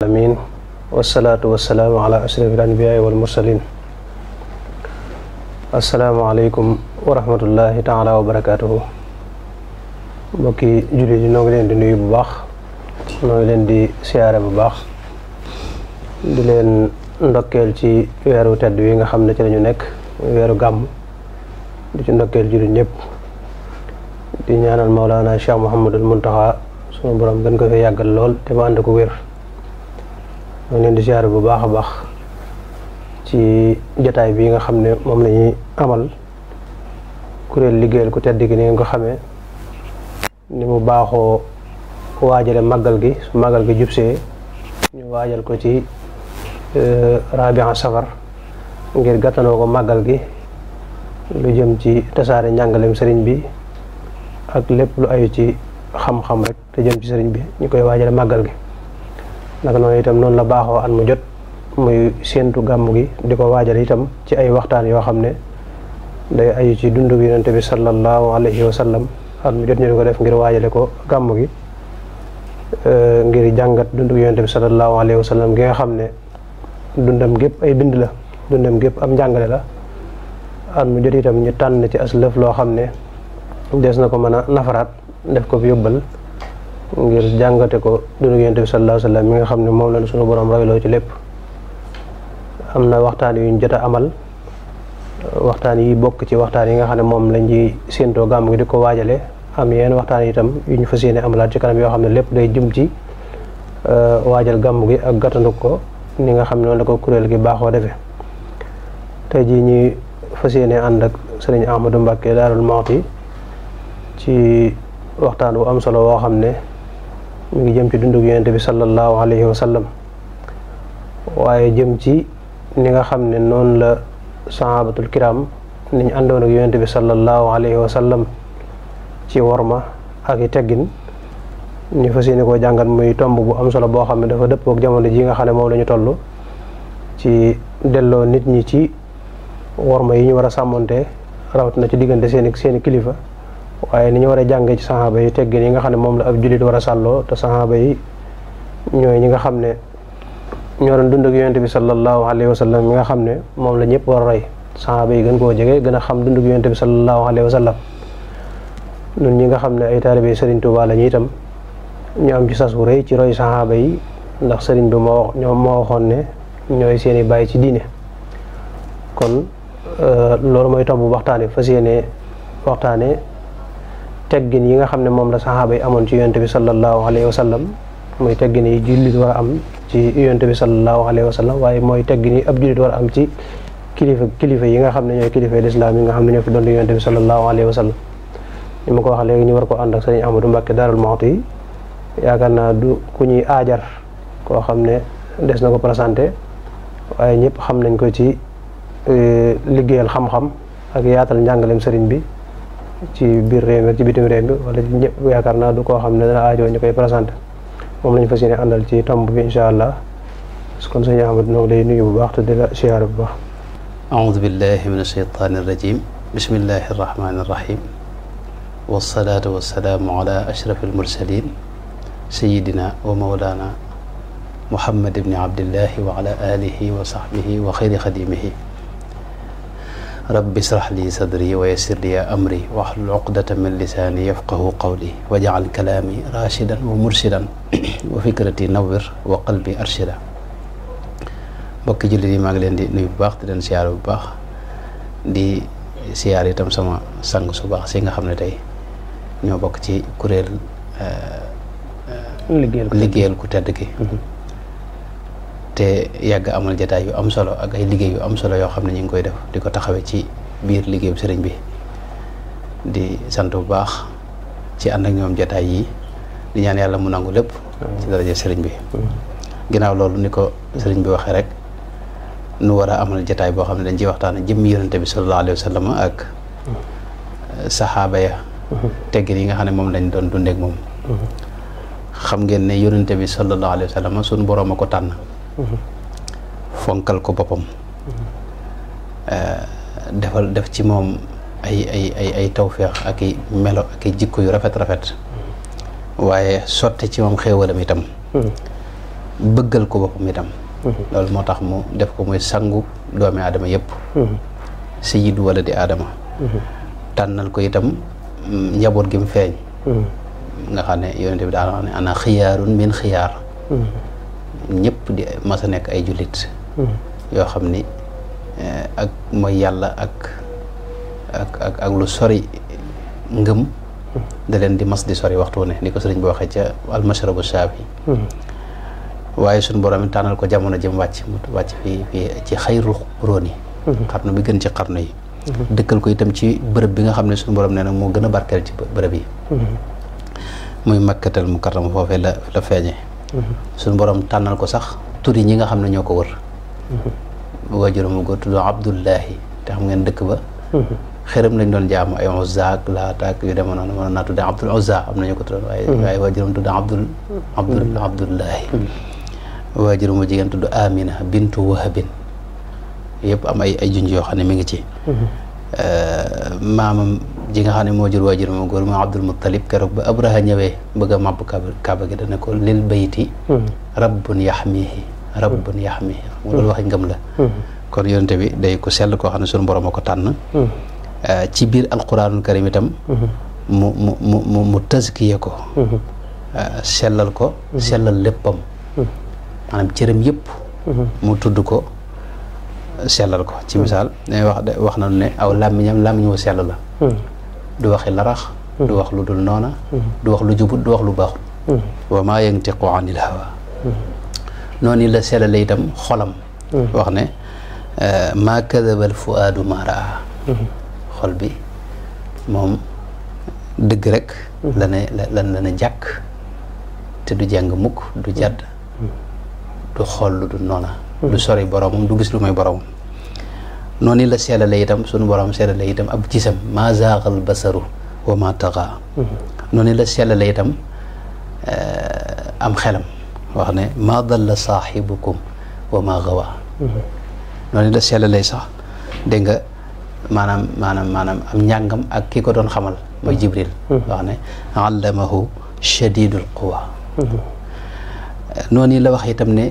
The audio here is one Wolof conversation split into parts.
alamin wasalaatu wasalaamu ala ashrafil anbiyaai wal mursalin asalaamaaleykum wa rahmatullahi taala wa barakaatuhu. mbokki jullit yi noo ngi leen di nuyu bu baax, noo ngi leen di siyaare bu baax, di leen ndokkeel ci weeru tedd wi nga xam ne ci lañu nekk weeru gàmm, di ci ndokkeel jullit ñëpp, di ñaanal Mawlaana Cheikh Mouhamadul Muntaxa sunu borom gën ko fi yàggal lool te mu ànd ko wér. ñoo leen di siyaare bu baax a baax ci jotaay bi nga xam ne moom la ñuy amal kuréel liggéeyal ku tedd gi ni ngeen ko xamee ni mu baaxoo waajale màggal gi su màggal gi jubsee ñu waajal ko ci Rabi'a Safar ngir gàttanoo ko màggal gi lu jëm ci tasaare njàngaleem sëriñ bi ak lépp lu ayu ci xam-xam rek te jëm ci sëriñ bi ñu koy waajale màggal gi. naka noonu itam noonu la baaxoo at mu jot muy séentu gàmm gi di ko waajal itam ci ay waxtaan yoo xam ne day ayu ci dundu yonente bi sallallahu alayhi wa sallam at mu jot ñu di ko def ngir waajale ko gàmm gi ngir jàngat dundu yonente bi sallallahu alayhi wa sallam gi nga xam ne dundam gépp ay bind la, dundam gépp am njàngale la. at mu jot itam ñu tànn ci as lëf loo xam ne des na ko mën a nafaraat def ko fi yóbbal ngir jàngate ko dundu yonent bi sallallahu alayhi wa sallam mi nga xam ne moom la suñu borom royloo ci lépp. am na waxtaan yu ñu jot a amal, waxtaan yi bokk ci waxtaan yi nga xam ne moom lañ ci séentoo gàmm gi di ko waajale. am yenn waxtaan yi itam yu ñu fas yéene amalaat ci kanam yoo xam ne lépp day jëm ci waajal gàmm gi ak gàttandu ko ni nga xam ne noonu la ko kuréel gi baaxoo defee. tey jii ñuy fas yéene ànd ak sëriñ Ahmadou Mbacké Daarul Muxti ci waxtaan bu am solo woo xam ne mi ngi jëm ci dundu yonent bi sallallahu alayhi wa sallam, waaye jëm ci ni nga xam ne noonu la sahabatul kiram niñ àndoon ak yonent bi sallallahu alayhi wa sallam ci worma ak i teggin. ñu fas yéene koo jàngat muy tomb bu am solo boo xam ne dafa dëppook jamono ji nga xam ne moom la ñu toll ci delloo nit ñi ci worma yi ñu war a sàmmonte rawat na ci diggante seeni kilifa, waaye ni ñu war a jàngee ci saxaaba yi teggin yi nga xam ne moom la ab jullit war a sàlloo. te saxaaba yi ñooy ñi nga xam ne ñoo doon dund ak yonent bi sallallahu alayhi wa sallam mi nga xam ne moom la ñëpp war a roy. saxaaba yi gën koo jege, gën a xam dund ak yonent bi sallallahu alayhi wa sallam. ñun ñi nga xam ne ay taalibe Sëriñ Tuubaa lañu itam ñu am ci sas wu rëy ci roy saxaaba yi, ndax sëriñ bi moo waxoon ne ñooy seeni bàyyi ci diine. kon loolu mooy tomb waxtaane fas yéene waxtaane teggin yi nga xam ne moom la saxaaba yi amoon ci yonent bi sallallahu alayhi wa sallam, muy teggin yi jullit war a am ci yonent bi sallallahu alayhi wa sallam, waaye mooy teggin yi ab jullit war a am ci kilifa yi nga xam ne ñooy kilifa lislaam yi nga xam ne ñoo fi doon yonent bi sallallahu alayhi wa sallam. ni ma ko wax léegi ñu war ko ànd ak sëriñ Ahmadou Mbacké Daarul Muxti, yaakaar naa du ku ñuy aajar koo xam ne des na ko présenté, waaye ñëpp xam nañ ko ci liggéeyal xam-xam ak yaatal njàngaleem sëriñ bi ci biir réew mi ci bitim réew mi, wala ñëpp yaakaar naa du koo xam ne dana aajoo ñu koy présenté. moom lañu fas yéene àndal ci tomb bi incha allah. kon sëñ Ahmad noo ngi lay nuyu bu baax te di la siyaare bu baax. aoudu billahi min ashaytaani irrajim, bismillahi arrahmani irrahim, wasalaatu wasalaamu ala ashrafil mursalin sayidina wa mawlana muhammad ibni abdillahi wa ala alihi wa sahbihi wa xayri xadimihi. rabbi israh li sadri wa yassir li amri wahlul uqdatan min lisaani yafqahu qawli waj'al kalaami rashidan wa murshidan wa fikrati nawwir wa qalbi arshida. mbokki jullit yi maa ngi leen di nuyu bu baax di leen siyaar bu baax, di siyaar itam sama sang su baax si nga xam ne tey ñoo bokk ci kuréel liggéeyal ku tedd ki te yàgg amal jataay yu am solo ak ay liggéey yu am solo yoo xam ne ñu ngi koy def di ko taxawee ci biir liggéeyu sëriñ bi. di sant bu baax ci ànd ak ñoom jataay yi, di ñaan yàlla mu nangu lépp ci daraja sëriñ bi. ginnaaw loolu ni ko sëriñ bi waxee rek, nu war a amal jataay boo xam ne dañ ciy waxtaan jëmmi yonente bi sallallahu alayhi wa sallam ak saxaaba ya, teggin yi nga xam ne moom lañ doon dundeek moom. xam ngeen ne yonente bi sallallahu alayhi wa sallam suñu boroom a ko tànn, fonkal ko boppam, def ci moom ay tawféex ak i melo ak i jikko yu rafet waaye sotte ci moom xéewalam itam bëggal ko boppam itam loolu moo tax mu def ko muy sangu doomi aadama yëpp sayyidu waladi aadama tànnal ko itam njaboot gi mu feeñ nga xam ne yonent bi daal wax ne ana xiyaarun min xiyaar ñëpp di mas a nekk ay jullit yoo xam ni ak mooy yàlla ak lu sori ngëm da leen di mas di sori waxtu ne ni ko sëriñ bi waxee ca almashrabu shaafi waaye suñu borom it tànnal ko jamono jëm wàcc fii ci xayru róoni xarnu bi gën ci xarnu yi dëkkal ko itam ci bërëb bi nga xam ne suñu borom nee na moo gën a barkeel ci bërëb yi muy makkatal mukarrama foofee la feeñe suñu borom tànnal ko sax turi ñi nga xam ne ñoo ko wër waajuram mu góor tudd Abdullahi te xam ngeen dëkk ba xërëm lañ doon jaamu ay Uzza ak Laata ak yu demoon noonu mën naa tudde Abdul Uzza am nañu ko tuddoon waaye waajuram tudd Abdullahi waajuram mu jigéen tudd Amina bintu Wahabin yëpp am ay junj yoo xam ne mi ngi ci maamam ji nga xam ne moo jur waajuram mu góor moo Abdul Muttalib keroog ba Abraha ñëwee bëgg a màbb kaaba gi dana ko lil bayti rabbun yaxmihi mu loolu waxi ngëm la kon yonente bi day ko sell koo xam ne suñu borom a ko tànn ci biir alquranul karim itam mu tazkiya ko sellal ko sellal léppam maanaam cëram yëpp mu tudd ko sellal ko ci misaal wax nañu ne aw làmmiñ wu sell la du waxi larax du wax lu dul noona du wax lu jubut du wax lu baaxut wa maa yantiqu anil hawa noonu la sellale itam xolam wax ne maa kadaba al fuaadu maa raa xol bi moom dëgg rek la ne jàkk te du jàng mukk du jàdd du xool lu dul noona du sori boromam du gis lu may boromam noonu la sellale itam sunu borom sellale itam ab gisam maa zaaxal basaru wa maa taxaa noonu la sellale itam am xelam wax ne maa dalla saaxibukum wa maa gawa noonu la sellale sax dégg nga maanaam am njàngam ak ki ko doon xamal mooy Jibril wax ne allamahu shadidul quwa noonu la wax itam ne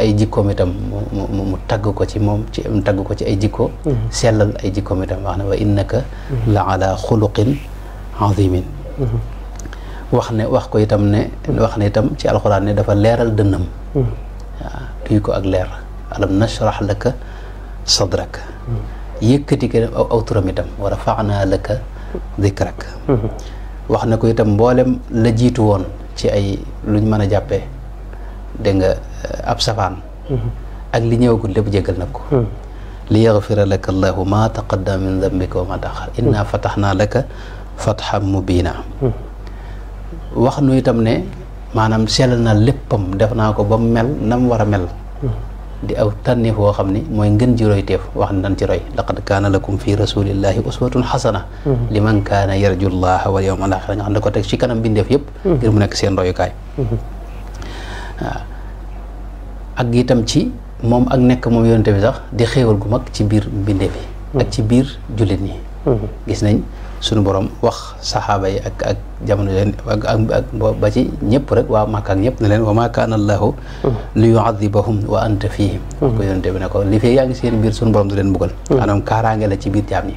ay jikkoom itam mu tagg ko ci moom mu tagg ko ci ay jikko sellal ay jikkoom itam wax ne wa innaka la ala xuluqin azimin wax ko itam ne itam ci alxuraan ne dafa leeral dënnam waaw duy ko ak leer alam nashrah laka sadrak yëkkati ko aw turam itam wa rafa'na laka dikrak wax na ko itam mboolem la jiitu woon ci ay luñ mën a jàppee dégg nga ab safaan ak li ñëwagul lépp jégal na ko li yaghfira laka allahu ma taqaddama min dambika wa ma ta'akhkhar inna fatahnaa laka fathan mubina wax nu itam ne maanaam sellal na léppam def naa ko ba mu mel na mu war a mel di aw tànneef woo xam ni mooy ngën ji roy teef wax ne dañ ci roy laqad kaana lakum fi rasulillahi uswatun xasana liman kaana yarju llaha wal yawmal axira nga xam ne ko teg ci kanam bindeef yëpp ngir mu nekk seen royukaay waaw ak itam ci moom ak nekk moom yonente bi sax di xéewal gu mag ci biir bindeef yi ak ci biir jullit ñi gis nañ suñu borom wax saxaaba yi ak jamono leen ak ba ci ñëpp rek waa Makka ak ñëpp ne leen wa maa kaana allahu li yuadibahum wa anta fihim wax ko yonente bi ne ko li fee yaa ngi seen biir suñu borom du leen buggal maanaam kaaraange la ci biir jaam ñi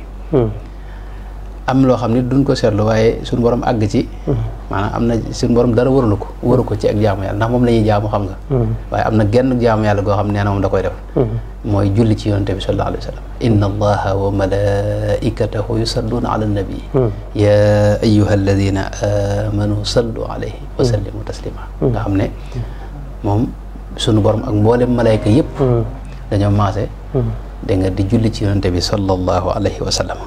am loo xam ne duñ ko seetlu waaye suñu borom àgg ci maanaam am na suñu borom dara waru ko ci ak jaamu yàlla ndax moom la ñuy jaamu xam nga waaye am na genn jaamu yàlla goo xam ne nee na moom da koy def mooy julli ci yonente bi sallallahu alayhi wa sallam inna allaha wa malaikatahu yusalluna ala nabi ya ayyuha alladina amanu sallu alayhi wa sallimu taslima nga xam ne moom suñu borom ak mboolem malayka yëpp dañoo maase da nga di julli ci yonente bi sallallahu alayhi wa sallam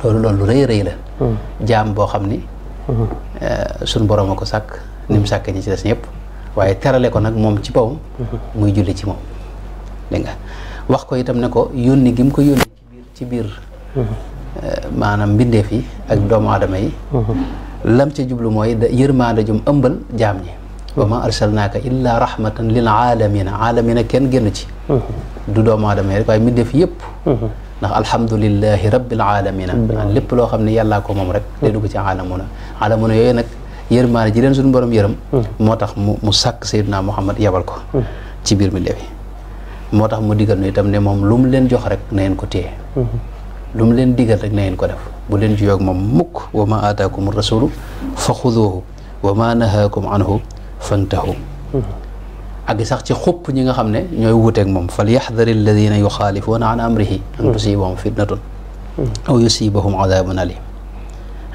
loolu lu rëy la jaam boo xam ni suñu borom a ko sàkk ni mu sàkkee ñi ci des ñëpp waaye terale ko nag moom ci bawam muy julli ci moom dégg nga wax ko itam ne ko yónni gi mu ko yónni ci biir maanaam mbindeef yi ak doomu aadama yi lam ca jublu mooy yërmaande jum ëmbal jaam ñi wa ma arsalnaaka illa rahmatan lil aalamina kenn génn ci du doomu aadama yi rek waaye mbindeef yëpp ndax alhamdulillahi rabbil alamina lépp loo xam ne yàllaa ko moom rek day dugg ci alamuna yooyu nag yërmaane ji leen suñu borom yërëm moo tax mu sàkk Seydina Muhammad yabal ko ci biir mi ndefi moo tax mu digal nu itam ne moom lu mu leen jox rek na ngeen ko téye lu mu leen digal rek na ngeen ko def bu leen juyoog moom mukk wa ma aataakum rasulu fa xuduuhu wa ma nahaakum anhu fantahu ak sax ci xupp ñi nga xam ne ñooy wuuteeg moom fal yaxdari alladina yuxaalifuuna an amrihi an tusibahum fitnatun aw yusibahum adabun alim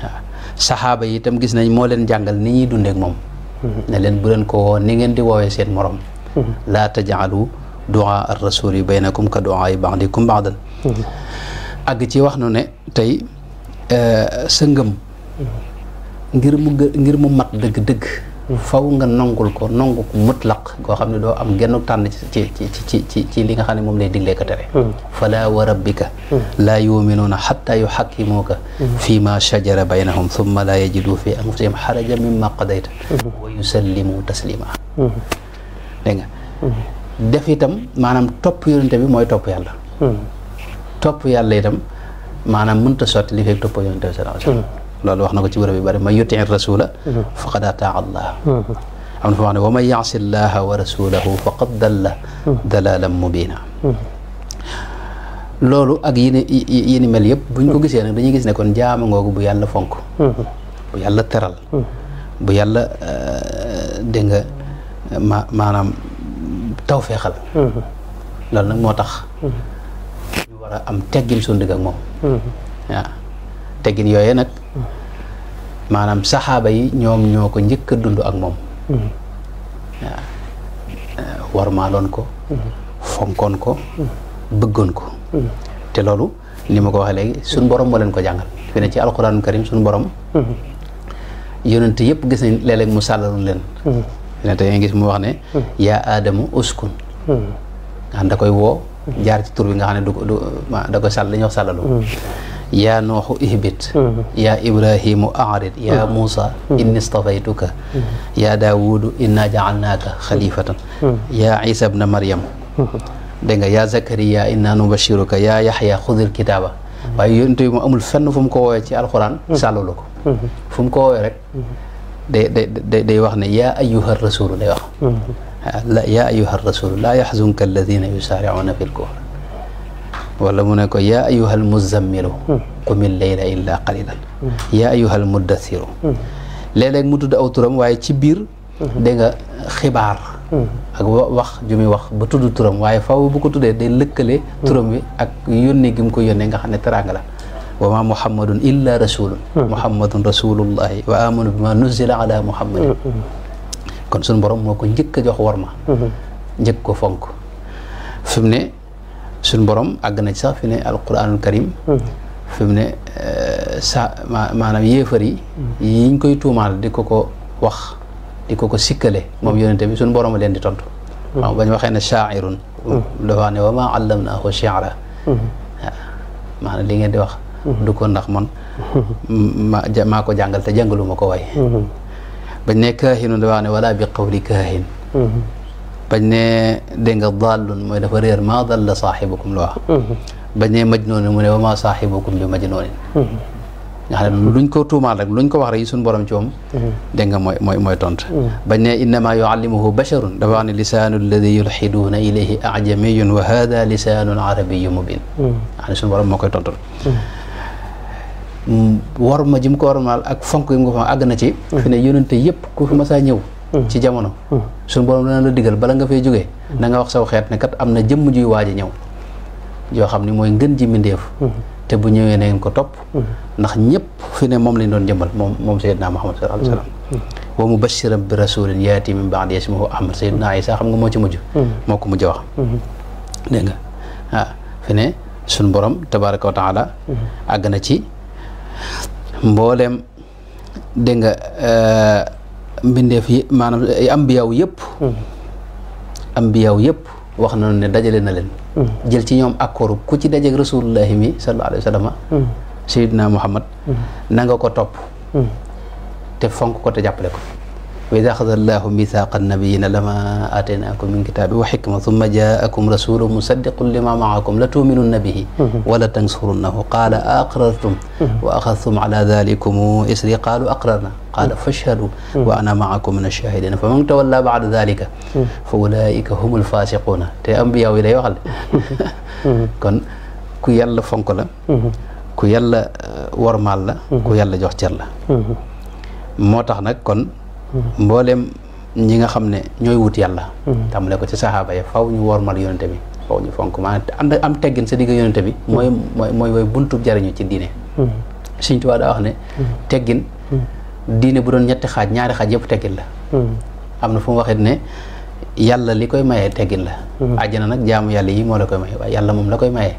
waaw saxaaba yi itam gis nañ moo leen jàngal ni ñuy dundeek moom ne leen bu leen ko woo ni ngeen di woowee seen morom laa tajaalu duaa ar rasuli baynakum ka duaa yi ba'dikum ba'dan àgg ci wax nu ne tey sa ngëm ngir mu mat dëgg-dëgg faw nga nangul ko nangu ko mutlaq koo xam ne doo am genn tànn ci li nga xam ne moom lay diglee ko tere fala wa rabbika laa yuminuuna xatta yuxakkimuuka fi ma shajara baynahum thumma laa yajidu fi anfusihim xaraja mimma qadayta wa yusallimu taslima dégg nga def itam maanaam topp yonente bi mooy topp yàlla topp yàlla itam maanaam mënta sotti li fekk topp yonente bi sallallahu alayhi wa sallam loolu wax na ko ci bërëb yu bëri man yuti rasula faqad ataa allah am na fa wax ne wa man yaasi llaha wa rasulahu faqad dalla dalalan mubina loolu ak yi ni mel yëpp buñ ko gisee nag dañuy gis ne kon jaama ngoogu bu yàlla fonk bu yàlla teral bu yàlla dégg nga maanaam tawfeexal loolu nag moo tax ñu war a am teggin suñu digg ak moom waaw teggin yooyee nag maanaam saxaaba yi ñoom ñoo ko njëkk a dund ak moom waaw warmaaloon ko fonkoon ko bëggoon ko te loolu ni ma ko waxee léegi suñ borom moo leen ko jàngal fi ne ci alquranul karim suñ borom yonent yëpp gis nañ léeg-léeg mu sàllalu leen fi ne tey gis mu wax ne yaa aadamu uskun nga xam da koy woo jaar ci tur bi nga xam ne da koy sàll dañuy wax sàllalu yaa nooxu ihbit yaa ibrahimu a'rid yaa muusa inni stafaytuka yaa daawudu inna ja'alnaaka xalifatan yaa isa bna maryam dégg nga yaa zakariya inna nubashiruka yaa yaxya xudil kitaaba waaye yonent bi mu amul fenn fu mu ko woowee ci alxuraan sàllalu ko fu mu ko woowee rek day wax ne yaa ayyuha rasulu lay wax yaa ayyuha rasulu laa yaxzunka alladina yusaari'uuna fi l-kufr wala mu ne ko yaa ayyuhal muzammilu qumil layla illa qalilan yaa ayyuhal muddathiru léeg-léeg mu tudd aw turam waaye ci biir dégg nga xibaar ak wax ju muy wax ba tudd turam waaye faw bu ko tuddee day lëkkale turam wi ak yónnee gi mu ko yónnee nga xam ne teraanga la wa ma muhammadun illa rasulun muhammadun rasulullahi wa amanu bima nuzila ala muhammadin kon suñu borom moo ko njëkk a jox worma njëkk ko fonk fi mu ne suñ borom àgg na ci sax fi ne alquranul karim fi mu ne maanaam yéefar yi yiñ koy tuumaal di ko wax di ko sikkale moom yonente bi suñ borom a leen di tontu waaw bañ waxee ne sha'irun dafa ne wa ma allamnaahu shi'ra maanaam li ngeen di wax du ko ndax man maa ko jàngal te jàngalu ma ko way bañ ne kaahinun dafa ne wala bi qawli kaahin bañ ne dégg nga dallun mooy dafa réer maa dalla saaxibukum la wax bañ ne majnuun mu ne wa maa saaxibukum bi majnuunin nga xam ne luñ ko tuumaal rek luñ ko wax rek yi suñu borom ci moom dégg nga mooy tont bañ ne innama yuallimuhu basharun dafa wax ne lisaanu alladi yulxiduuna ilayhi ajamiyun wa hada lisaanun arabiyyu mubin nga xam ne suñu borom moo koy tontul war ma jim ko warmaal ak fonk yi mu ko fa àgg na ci fi ne yonente yëpp ku fi masaa ñëw ci jamono suñu borom dana la digal bala nga fay jógee na nga wax saw xeet ne kat am na jëmm juy waaj a ñëw yoo xam ne mooy ngën ji mbindéef te bu ñëwee na ngeen ko topp ndax ñëpp fi ne moom lañ doon jëmbal moom Seydina Muhammad sallallahu alayhi wa sallam wa mubashiran bi rasulin yaati min ba'di ismuhu Ahmad Seydina Isa xam nga moo ci mujj moo ko mujj wax dégg nga waaw fi ne suñu borom tabaraka wa taala àgg na ci mbooleem dégg nga mbindeef yi maanaam ambiyaaw yëpp wax nañu ne dajale na leen jël ci ñoom accord ku ci dajeeg rasulullahi mi sallallahu alayhi wa sallam sayyidina Muhammad na nga ko topp te fonk ko te jàppale ko wa idha akhadha Allahu mithaqa an-nabiyyina lama ataynakum min kitabin wa hikma thumma ja'akum rasulun musaddiqun lima ma'akum latu'minunna bihi wa la tansurunnahu qala aqrartum wa akhadhtum ala dhalikum isri qalu aqrarna qala fashhadu wa ana ma'akum min ash-shahidin faman tawalla ba'da dhalika fa ulaika humul fasiquna te anbiya yi lay waxal kon ku yàlla fonk la ku yàlla wormaal la ku yàlla jox cër la moo tax nag kon mboolem ñi nga xam ne ñooy wut yàlla tàmbale ko ci saxaaba yi faw ñu wormal yonente bi faw ñu fonk maanaam am teggin sa digg yonente bi mooy buntu jariñu ci diine Sëñ Tuubaa daa wax ne teggin diine bu doon ñetti xaaj ñaari xaaj yëpp teggin la am na fu mu waxee ne yàlla li koy mayee teggin la àjjana nag jaamu yàlla yi moo la koy maye waaye yàlla moom la koy mayee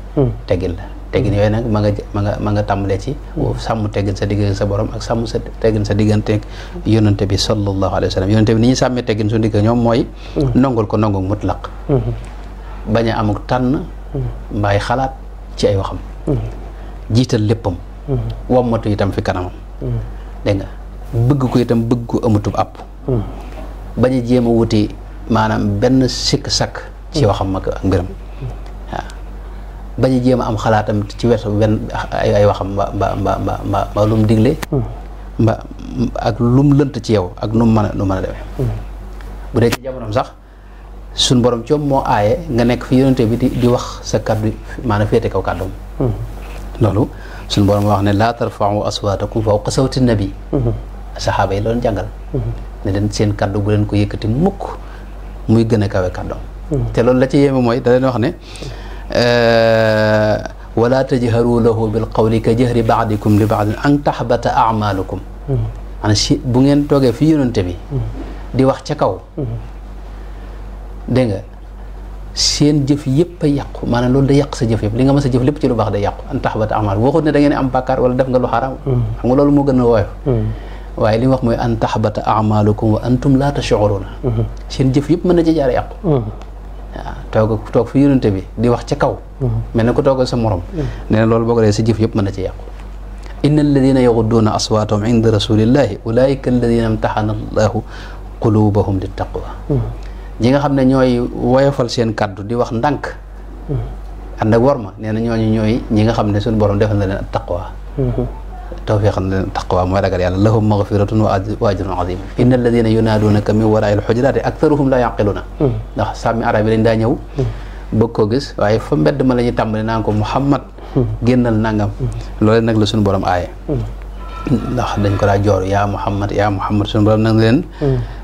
teggin la teggin yooyu nag ma nga tàmbalee ci sàmm teggin sa digg sa borom ak sàmm sa teggin sa diggante yonante bi sallallahu alayhi wa sallam yonante bi ni ñuy sàmmee teggin su digg ñoom mooy nongul ko nongul mutlaq bañ a amuk tànn mbaay xalaat ci ay waxam jiital léppam wommatu itam fi kanamam dégg nga bëgg ko itam bëgg ko amatub àpp bañ a jéem a wuti maanaam benn sikk sakk ci waxam ak mbiram waaw bañ a jéem a am xalaatam ci wetu benn ay waxam ba lu mu digle mba ak lu mu lënt ci yow ak nu mu mën a demee bu dee ci jamonoom sax suñ borom coom moo aaye nga nekk fi yonente bi di wax sa kaddu maanaam féete kaw kàddoom loolu suñ borom wax ne laa tarfa'u aswaatakum fawqa sawti nabi saxaaba yi la doon jàngal ne leen seen kaddu bu leen ko yëkkati mukk muy gën a kawe kàddoom te loolu la ci yéeme mooy da leen wax ne wala tajharu lahu bil qawli ka jahri ba'dikum li ba'din an tahbata a'malukum maanaam si bu ngeen toogee fi yonente bi di wax ca kaw dégg nga seen jëf yëpp a yàqu maanaam loolu da yàq sa jëf yëpp li nga mës a jëf lépp ci lu baax day yàqu an tahbata a'malukum waxut ne da ngeen am bàkkaar wala def nga lu xaraam xam nga loolu moo gën a woyof waaye li mu wax mooy an tahbata a'malukum wa antum la tash'uruna seen jëf yëpp mën na ci jaar yàqu waaw toog fi yonente bi di wax ca kaw mel na ko toogal sa morom nee na loolu boo ko dee sa jëf yëpp mën na ci yàqu inna alladina yaghudduuna aswaatahum inda rasulillahi ulaika alladina imtaxana allahu qulubahum lit taqwa ñi nga xam ne ñooy woyofal seen kaddu di wax ndànk ànd ak worma nee na ñooñu ñooy ñi nga xam ne suñu borom defal na leen taqwa tawfiqan leen taqwa mooy ragal yàlla lahum maghfiratun wa ajrun azim inna alladina yunaaduunaka min waraa'il hujuraati aktharuhum la yaqiluna ndax sàmmi arab yi dañ daa ñëw bëgg koo gis waaye fa mbedd ma la ñuy tàmbali naan ko Muhammad génnal nangam loolu nag la suñu borom aaye ndax dañ ko daa joor yaa Muhammad suñu borom nag leen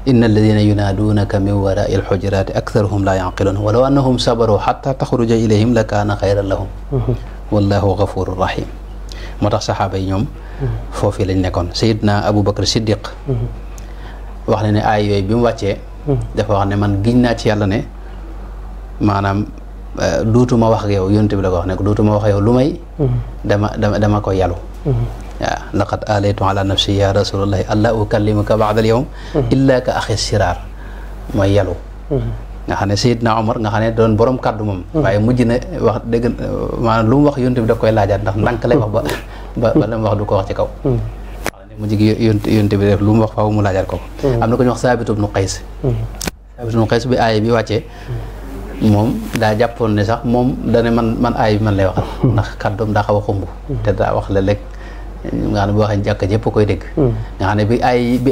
inna alladina yunaaduunaka min waraa'il hujuraati aktharuhum la yaqiluna walaw annahum sabaru hatta taxruja ilayhim la kaana xayran lahum wallahu ghafurur rahim moo tax saxaaba yi ñoom foofii lañ nekkoon Seydina Aboubacar Siddiq wax ne aay yooyu bi mu wàccee dafa wax ne man giñ naa ci yàlla ne maanaam duutuma wax ak yow yonent bi la ko wax ne ko duutuma wax ak yow lu may dama ko yalu waaw laqad alaytu ala nafsi ya rasulallahi alla ukallimuka ba'da al-yawm illa ka axi siraar mooy yalu nga xam ne Seydina Omar nga xam ne doon borom kàddu moom waaye mujj na wax dëgg maanaam lu mu wax yonent bi daf koy laajaat ndax ndànk lay wax ba la mu wax du ko wax ci kaw wax ne mujj gi yonent bi def lu mu wax faaw mu laajaat ko am na ko ñu wax Saabit ibnu Qays bi aaya bi wàccee moom daa jàppoon ne sax moom dane man aaya bi man lay waxal ndax kàddoom daa xaw a xumb te daa wax la léeg nga xam ne bu waxee jàkk jëpp koy dégg nga xam ne bi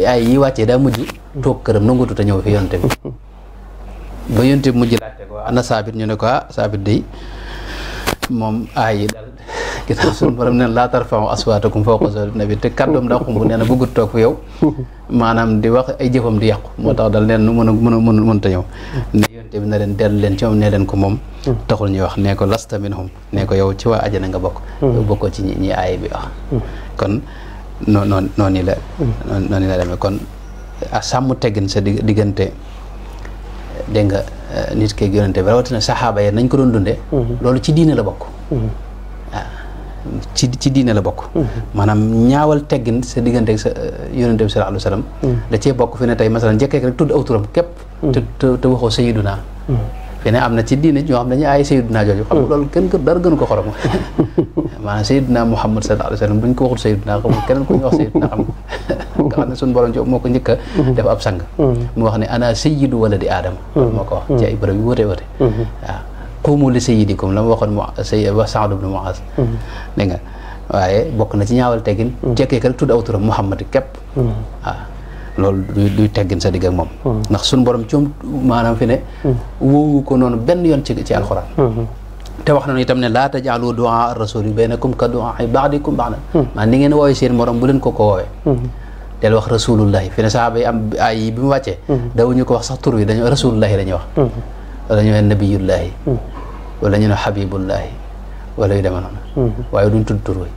aay yi wàccee daa mujj toog këram nangutu te ñëw fi yonent bi ba yonte bi mujj laajte ko ana Saabit ñu ne ko Saabit day moom aay yi daal ginnaaw suñu borom neen laa tarfa'u aswaatakum fawqa sawti nabi te kàddoom daa xumb nee na bëggut toog fi yow maanaam di wax ay jëfam di yàqu moo tax dal neen nu mënta ñëw ne yonte bi na leen dellu leen ci moom ne leen ko moom taxul ñuy wax ne ko lasta minhum ne ko yow ci waa ajana nga bokk yow bokkoo ci ñi aay bi wax kon noonu la demee kon a sàmm teggin sa diggante dégg nga nit keeg yonente bi rawatina saxaaba yi nañ ko doon dundee loolu ci diine la bokk waaw ci diine la bokk maanaam ñaawal teggin sa diggante ak sa yonente bi sallallahu alayhi wa sallam da cee bokk fi ne tey masalan njëkkee rek tudd aw turam képp te waxoo sayiduna fi ne am na ci diine ñoo xam dañuy ay sayyiduna jooju xam nga loolu kenn dara gënu ko xorom maanaam sayyiduna Muhammad sallallahu alayhi wa sallam buñ ko waxul sayyiduna xamul keneen ku ñu wax sayyiduna xam nga xam ne suñu borom ci moo ko njëkk a def ab sang mu wax ne ana sayyidu waladi aadama loolu moo ko wax ci ay bërëb yu wute wute waaw qumu li sayyidikum la ma waxoon wa Sa'd ibn Mu'az dégg nga waaye bokk na ci ñaawal teggin jekkee ka rek tudd aw turam Muhammad képp waaw loolu duy teggin sa digg ak moom ndax suñu borom coom maanaam fi ne woowu ko noonu benn yoon ci alxuraan te wax nañu itam ne laa tajaalu du'a ar-rasuli baynakum ka du'a ba'dikum ba'dan maanaam ni ngeen woowee seen morom bu leen ko woowee del wax rasulullahi fi ne sahaaba yi am ay bi mu wàccee dawuñu ko wax sax tur wi dañu rasulullahi dañuy wax wala ñu ne nabiyullahi wala ñu ne habibullahi wala yu demee noonu waaye duñ tudd tur wi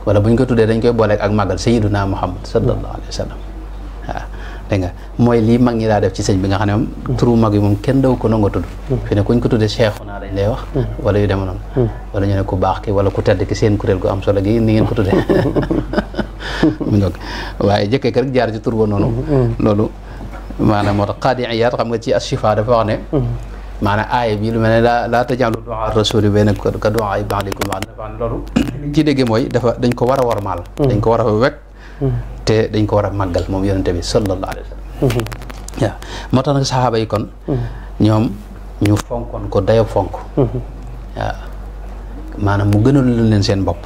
wala buñ ko tuddee dañ koy booleeg ak màggal sayyiduna Muhammad sallallahu alayhi wa sallam waaw dégg nga mooy lii mag ñi daa def ci sëñ bi nga xam ne moom turu mag yi moom kenn daw ko nangoo tudd fi ne kuñ ko tuddee Cheikhuna dañ lay wax wala yu demee noonu wala ñu ne ku baax ki wala ku tedd ki seen kuréel gu am solo gi ni ngeen ko tuddee mi ngoog waaye jëkkee ka rek jaar ci tur ba noonu loolu maanaam moo tax Qaadi Iyaad xam nga ci Ashifa dafa wax ne maanaam aaya bi lu mel ne laa tajaalu du'a rasuli baynakum ka du'a ba'dikum ba'dan dafa ne loolu liñ ci déggee mooy dañ ko war a warmaal dañ ko war a wekk te dañ ko war a màggal moom yonente bi sallallahu alayhi wa sallam waaw moo tax nag saxaaba yi kon ñoom ñu fonkoon ko dayo fonk waaw maanaam mu gënal leen seen bopp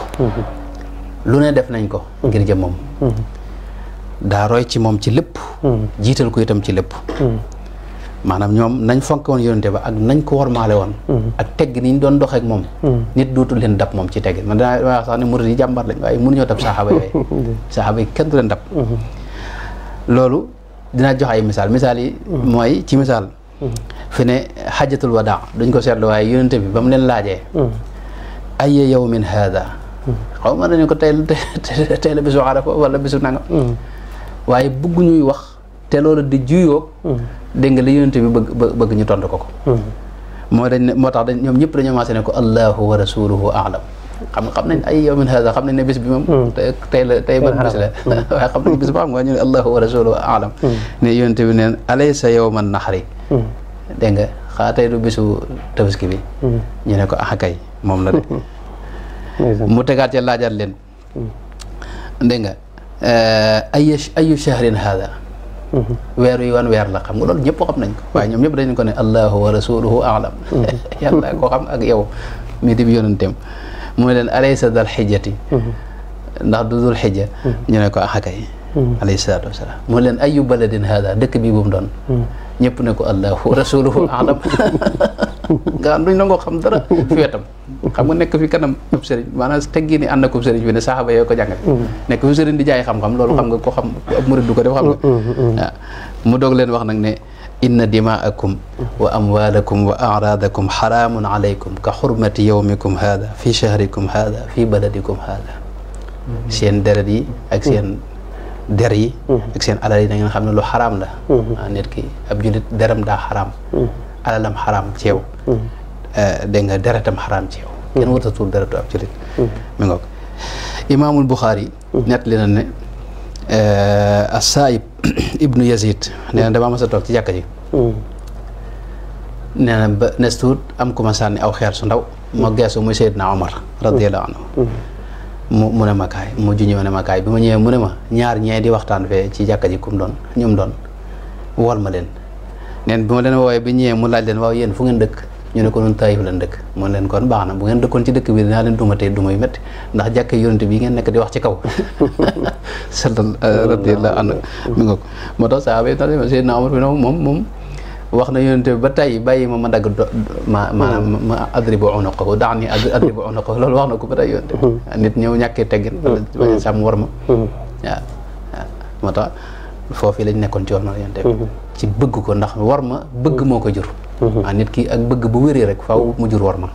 lu ne def nañ ko ngir jëm moom daa roy ci moom ci lépp jiital ko itam ci lépp maanaam ñoom nañ fonk woon yonente ba ak nañ ko warmaale woon ak tegg ni ñu doon doxeek moom nit dootul leen dab moom ci tegg man damay wax sax ne murid yi jàmbar lañ waaye mënuñoo dab saxaaba yooyu saxaaba yi kenn du leen dab loolu dinaa jox ay misaal yi mooy ci misaal fi ne xajatul wadaa duñ ko seetlu waaye yonente bi ba mu leen laajee ayya yawmin haada xaw ma nañu ko tey la bisu Arafa wala bisu nangam waaye bëgg ñuy wax te loolu di juyoo dégg nga li yonente bi bëgg ñu tontu ko moo tax ñoom ñëpp dañoo maase ne ko allahu wa rasuluhu a'lam xam nañ ay yawmin hada xam nañ ne bis bi moom tey ban bis la waaye xam nañ bis ba xam nga ñu ne allahu wa rasuluhu a'lam ne yonente bi neen alaysa yawman nahri dégg nga xaa tey du bisu tabaski bi ñu ne ko kay moom la de mu tegaat ca laajaat leen dégg nga ayu shahrin hada weer wi wan weer la xam nga loolu ñëpp xam nañ ko waaye ñoom ñëpp dañ ko ne allahu wa rasuluhu a'lam yàlla koo xam ak yow mi di yonenteem mu ne leen alaysa dal xijjati ndax du dul xijja ñu ne ko kay alayhi salaatu wasalaam mu ne leen ayu baladin hada dëkk bi bu mu doon ñëpp ne ko allahu wa rasuluhu a'lam nga xam duñ nangoo xam dara fi wetam xam nga nekk fi kanam ab sëriñ maanaam teggi ni ànd ak sëriñ bi ne saxaaba yoo ko jàngale nekk fi sëriñ di jaay xam-xam loolu xam nga ko xam ab murid du ko def xam nga waaw mu doog leen wax nag ne inna dimaakum wa amwalakum wa a'radakum xaraamun alaykum ka xurmati yawmikum hada fi shahrikum hada fi baladikum hada seen deret yi ak seen der yi ak seen alal yi da ngeen xam ne lu xaraam la nit ki ab julit deram daa xaraam alalam xaraam ci yow dégg nga deretam xaraam ci yow kenn warta tuur deretu ab julit mi ngoog imaamul Buxaari nett li na ne as-Saa'ib ibnu Yazid nee na dama mas a toog ci jàkka ji nee na ba nes tuut am ku ma sànni aw xeer su ndaw ma geesu muy Seydina Omar radiyallahu anhu mu ne ma kaay mu juñëw ne ma kaay bi ma ñëwee mu ne ma ñaar ñee di waxtaan fee ci jàkka ji kum doon ñum doon wol ma leen neen bi ma leen woowee bi ñëwee mu laaj leen waaw yéen fu ngeen dëkk ñu ne ko nun Taayif leen dëkk mu leen kon baax na bu ngeen dëkkoon ci dëkk bi dinaa leen duma tey duma yu métti ndax jàkka yonente bi ngeen nekk di wax ci kaw radiyallahu anhu mi nga ko moo tax saaba yi Seydina Omar bi moom wax na yonente bi ba tey bàyyi ma dagg ma adribu unuqahu da'ni adribu unuqahu loolu wax na ko ba tey yonente nit ñëw ñàkkee teggin wala bañ sàmm war ma waaw moo tax foofu lañ nekkoon ci war ma yonente bi ci bëgg ko ndax war ma bëgg moo ko jur nit ki ak bëgg bu wéree rek faaw mu jur war ma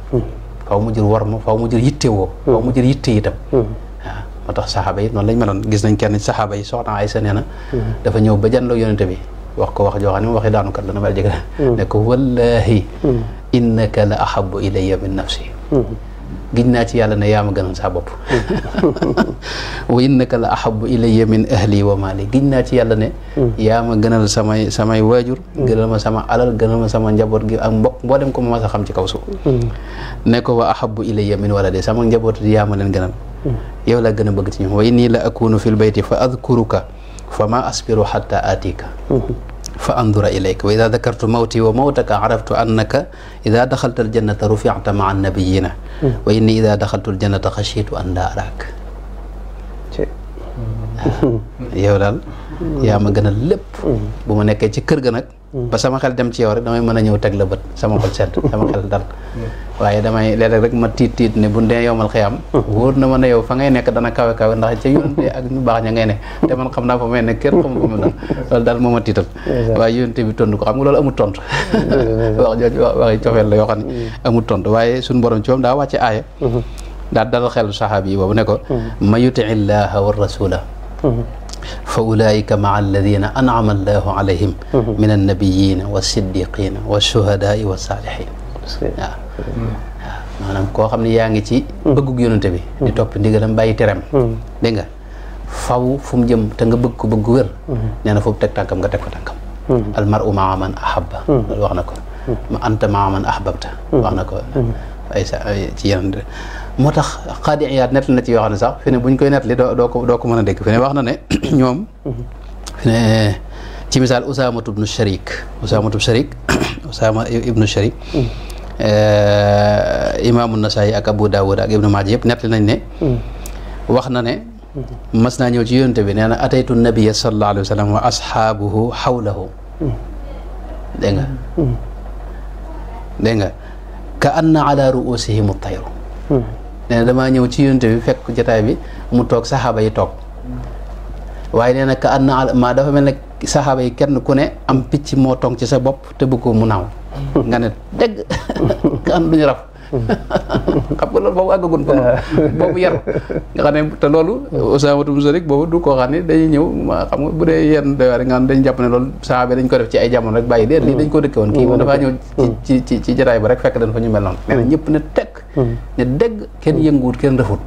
faaw mu jur war ma faaw mu jur yitte woo faaw mu jur yitte itam waaw moo tax saxaaba yi noonu lañ meloon gis nañ kenn saxaaba yi soxna Aysa nee na dafa ñëw ba janloo yonente bi wax ko wax joo xam ne moom waxi daanukat la na mel jëg ne ko wallahi innaka la ahabbu ilayya min nafsi giñ naa ci yàlla ne yaa ma gënal saa bopp wa innaka la ahabbu ilayya min ahli wa mali giñ naa ci yàlla ne yaa ma gënal samay waajur gënal ma sama alal gënal ma sama njaboot gi ak mbokk mboolem ko ma mas a xam ci kaw suuf ne ko wa ahabbu ilayya min waladi sama njaboot yaa ma leen gënal yow laa gën a bëgg ci ñoom wa inni la akunu fil bayti fa adkuruka fa ma asbiru hatta atika fa andura ilayka wa ida dakartu mawti wa mawtaka araftu annaka ida daxalta aljannata rufiata maa annabiyina wa inni ida daxaltu aljannata xashitu an laa araak yow daal yaa ma gën a lépp bu ma nekkee ci kër ga nag ba sama xel dem ci yow rek damay mën a ñëw teg la bët sama xol sedd sama xel dal waaye damay léeg-léeg rek ma tiit ne bu dee yowmal xiyaam wóor na ma ne yow fa ngay nekk dana kawe kawe ndax ca yónente ak ñu baax ña ngay ne te man xam naa fa may nekk kenn xamu ko mu dal loolu daal moo ma tiital waaye yónente bi tontu ko xam nga loolu amul tontu wax jooju waxi cofeel la yoo xam ne amul tontu waaye suñu borom ci moom daa wàcce aaya daal dalal xel saxaabi yi boobu ne ko ma yuti illaha wa rasula fa ulaika maa alladina an'ama allahu alayhim min annabiyina wa siddiqina wa shuhadaai wa saalihin waaw maanaam koo xam ne yaa ngi ci bëggug yonente bi di topp ndigalam bàyyi terem dégg nga faw fu mu jëm te nga bëgg ko bëgg wér nee na foofu teg tànkam nga teg ko tànkam al mar'u maa man ahabba loolu wax na ko ma anta maa man ahbabta wax na ko ay sa ci yeneen moo tax Qaadi Iyaad nett na ci yoo xam ne sax fi ne buñ koy nettali doo ko mën a dégg fi ne wax na ne ñoom fi ne ci misaal Usaama ibnu Sharik imaamu Nasaayi ak Abu Daawud ak Ibnu Maaja yëpp nettali nañ ne wax na ne mas naa ñëw ci yonente bi nee na ataytu nabiyya sallallahu alayhi wa sallam wa ashaabuhu xawlahu dégg nga ka anna ala ruusihim at-tayru nee na damaa ñëw ci yonente bi fekk jotaay bi mu toog saxaaba yi toog waaye nee na ka anna maa dafa mel ne saxaaba yi kenn ku ne am picc moo toog ci sa bopp te bëgg ko mu naaw nga ne dégg ka an duñu raf xam nga loolu boobu àggagun ko boobu yar nga xam ne te loolu Usaama ibn Zayd boobu du koo xam ne dañuy ñëw xam nga bu dee yenn doywaar nga xam dañ jàpp ne loolu saxaaba dañ ko def ci ay jamono rek bàyyi déet lii dañ ko dëkke woon kii moom dafaa ñëw ci jotaay ba rek fekk dañ fa ñu mel noonu nee na ñëpp ne tekk ne dégg kenn yënguwut kenn rëfut